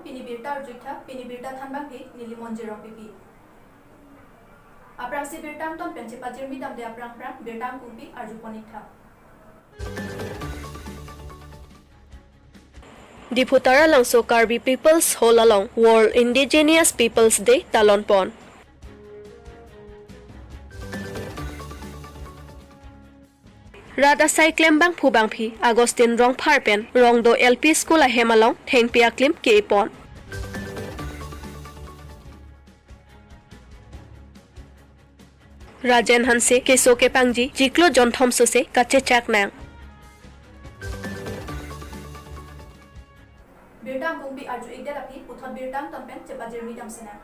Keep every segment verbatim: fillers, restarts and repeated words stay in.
Pini birta arju-iktha, pini birta thanbangke neli Monjir Rongpipi. Aphrangsi birta angton pen chepajirmi damde aphrang aphrang birta angkungpi arjupon-iktha. Diphu Taralangso Karbi People's Hall along World Indigenous Peoples Day talonpon. Rat asai klembangphu bangphi Augustine Rongphar pen Rongdo L P School ahem along thengpi aklim ke-epon. Rajen Hanse keso kepangji chiklo jonthom sose kachechak nang. Birta angkungpi arju-ikdet aphi puthot birta angton pen chepajirmi damsinang.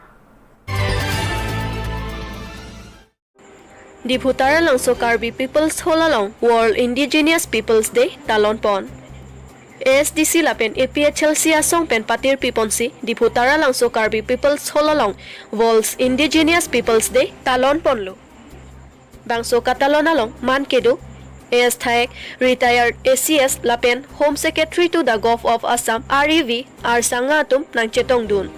Diphu Taralangso Karbi People's Hall along World Indigenous Peoples Day talonpon. A S D C lapen A P H L C asong pen patirpiponsi Diphu Taralangso Karbi People's Hall along World Indigenous Peoples Day talonponlo. Bangso katalon along man kedo A S Thaek, retired A C S lapen Home Secretary to the Govt of Assam, R E V, R Sangma atum nangchetongdun.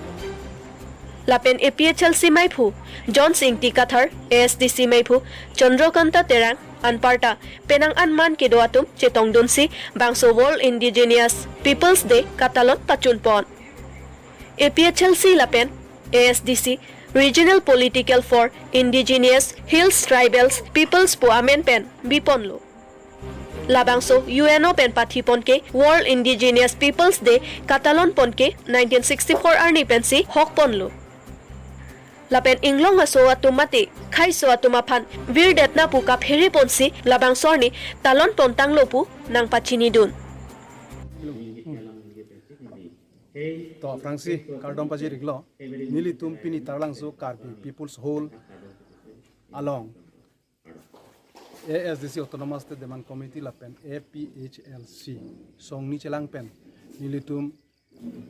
Lapen A P H L C maiphu John Sing Ingti Kathar, A S D C maiphu Chandrakanta Terang, anparta penang an man kedo atum chetongdunsi bangso World Indigenous Peoples Day katalon pachunpon. A P H L C lapen A S D C Regional Political for Indigenous Hills Tribals Peoples pu amen pen biponlo. Labangso U N O pen pathipon ke World Indigenous Peoples Day katalonpon ke nineteen sixty-four arni pensi hokponlo. Lapen inglong aso atum mate khaiso atum aphan virdetna pu kaphereponsi labangso arni talonpontanglo pu nangpachinidun. To aphrangsi kardom pajir-iklo, nelitum pini Taralangso Karbi People's Hall along A S D C Autonomous State Demand Committee lapen A P H L C songni chelang pen nelitum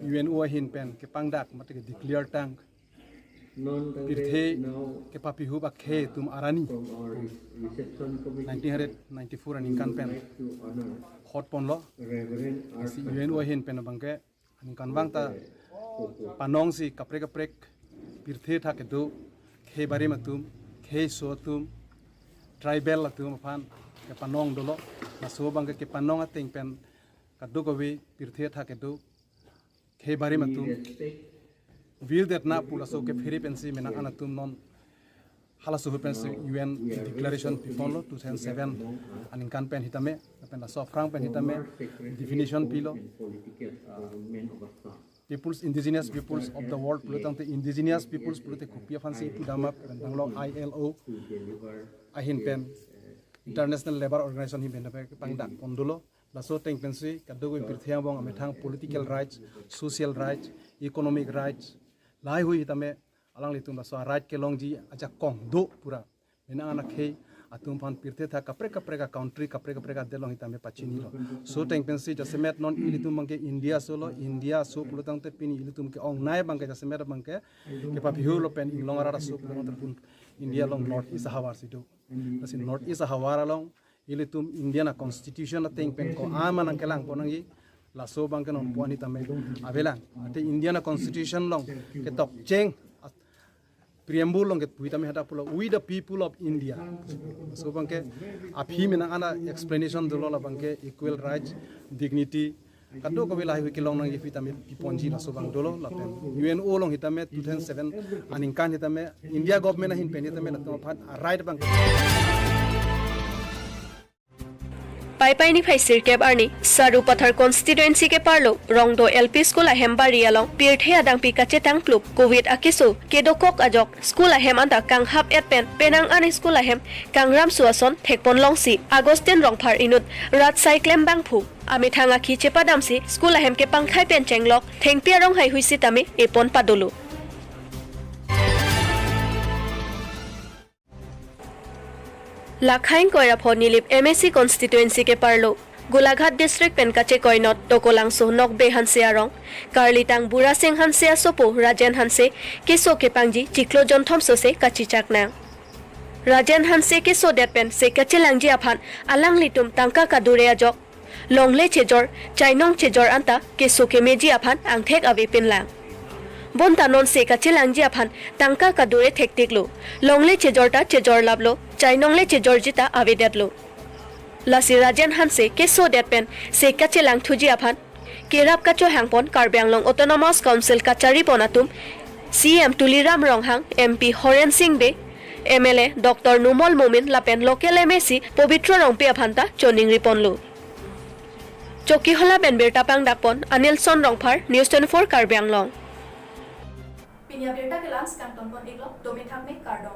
U N O ahin pen kepangdak mate ke declare tang pirthe kepapihup akhei atum arani nineteen ninety-four aningkan pen hotponlo. Lasi U N O ahin pen abangke aningkanvang ta panongsi kaprek kaprek pirthe athak kedo khei barim atum, kheiso atum, tribal atum aphan kepanong dolo. Laso abangke kepanong ateng pen kadokave pirthe athak kedo khei barim atum virdetna pu laso kephere pensi menang an atum non halaso ahut pensi U N declaration piponlo two thousand seven aningkan pen hitame, lapen laso aphrang pen hitame definition pilo. Peoples, indigenous peoples of the world pulo tangte indigenous peoples pulote kopi aphansi pudamap pen tanglo I L O ahin pen International Labour Organization ahin pen pangdakpon dolo. Laso ateng pensi kadokave pirthe angbong amethang political rights, social rights, economic rights, lahaihui hitame alanglitum laso a-right kelongji ajakong do pura. Menang an akhei atum aphan pirthe athak kaprek kaprek a-country, kaprek kaprek adet along hitame pachinilo. Laso ateng pensi jasemet non ilitum abangke India aso lo, India aso pulo tangte pini ilitum ke-ongnei abangke jasemet abangke kepapihulo pen inglong arat aso pulo tangte pun India along North East ahavar si do. Lasi North East ahavar along ilitum Indian a-constitution ateng pen ko-an ma nangkelangpon nangji, laso abangke non puan hitame avelang. Ate Indian a-constitution along ketok cheng a-, preamble along kepu hitame hadak pulo, "We the people of India." Laso abangke aphi menang an a-explanation dolo, labangke equal rights, dignity, kadokave lahaihui kelong nangji pu hitame piponji laso abang dolo, lapen U N O along hitame two thousand seven aningkan hitame India government ahin pen hitame latum aphan a-right abang. Paipai niphai sirkep arni Sarupathar constituency keparlo Rongdo L P School ahem bari along pirthe adangpi kachetang plup covid akeso kedokok ajok school ahem anta kanghap et pen penang an school ahem kangram su ason thekpon longsi Augustine Rongphar inut rat asai klembangphu amethang akhi chepadamsi school ahem kepangkhai pen chenglok thengpi aronghaihui sitame epon padolo. Lakhaing Koirapho Nilip M A C constituency keparlo Golaghat district pen kachekoinot Tokolangso Nokbe Hanse arong, karlitang Burasing Hanse asopo Rajen Hanse keso kepangji chiklo jonthom sose kachechak nang. Rajen Hanse kesodet pensi kachelangji aphan alanglitum tangka kadure ajok, longle chejor, chainong chejor anta keso kemeji aphan angthek avepinlang. Bonta non sek kachelangji aphan tangka kadure thektiklo. Longle chejor ta chejor laplo, chainongle chejorji ta avedetlo. Lasi Rajen Hanse kesodet pen sek kachelang thuji aphan kerap kachohangpon Karbi Anglong Autonomous Council kacharipon atum, C E M Tuliram Ronghang, M P Horen Sing Bey, M L A Doctor Numal Momin lapen local M A C Pobitro Rongpi aphan ta choningriponlo. Chokihola pen birta pangdakpon Anilson Rongphar, News twenty-four Karbi Anglong. Pini abirta ke-la-an si kangtonpon-iklo, dome thakme, kardom.